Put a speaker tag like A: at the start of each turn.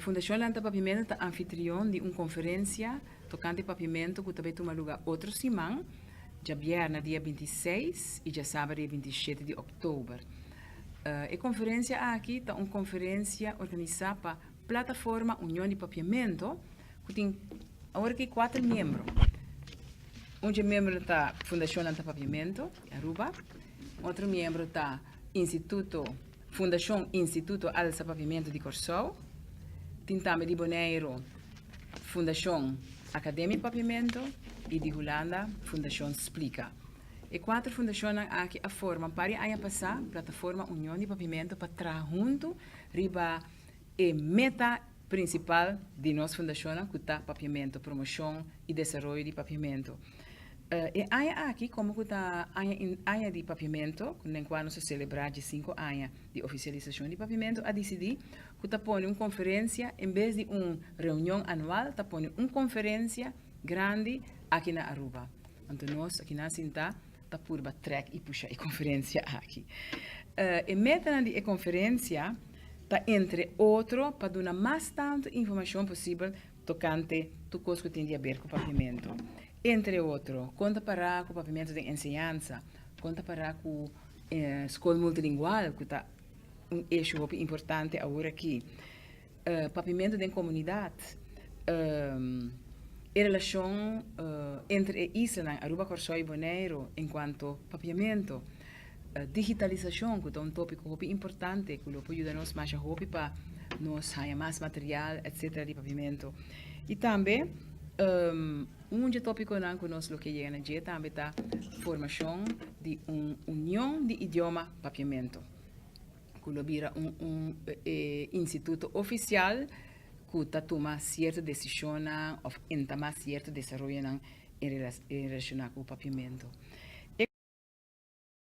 A: Fundashon Lanta Papiamento ta anfitrion di un konferensia tokante papiamento ku ta bai tuma lugá otro siman, djabièrnè dia 26 i djasabra dia 27 di òktober. E konferensia aki ta un konferensia organisá pa Plataforma Union di Papiamento ku tin awor aki kuater miembro. Un dje miembro ta Fundashon Lanta Papiamento di Aruba, otro miembro ta Instituto Fundashon Instituto Alsa Papiamento di Kòrsou, tin tambe di Boneiru Fundashon Akademia Papiamento i di Hulanda Fundashon Splika. E kuater fundashonnan aki a forma un par di aña pasá Plataforma Union di Papiamento pa traha huntu riba e meta prinsipal di nos fundashonnan ku ta papiamento, promoshon i desaroyo di papiamento. E aña aki komo ku ta aña aña di papiamento, den kua nos ta selebrá 15 aña di ofisialisashon di papiamento, a disidí ku ta pone un konferensia en bes di un reunion anual, ta pone un konferensia grandi aki na Aruba. Anto nos aki nan sintá ta purba trèk i pusha e konferensia aki. E metanan di e konferensia ta entre otro pa duna mas tantu informashon posibel tokante tur kos ku tin di aber ku papiamentu. Entre otro, kon ta pará ku papiamentu den enseñansa, kon ta pará ku skol multilingual ku ta un eshu hopi importante awor aki, papiamentu den komunidat, e relashon entre e islanan Aruba, Kòrsou i Boneiru enkuanto papiamentu, digitalisashon ku ta un tópiko hopi importante ku lo por yuda nos masha hopi pa nos haña mas material etcetera di papiamentu. I tambe un dje tópikonan ku nos lo ke yega na dje tambe ta formashon di un union di idioma papiamentu ku lo bira un instituto ofisial ku ta tuma sierto desishonnan òf entamá sierto desaroyonan en relashoná ku papiamentu.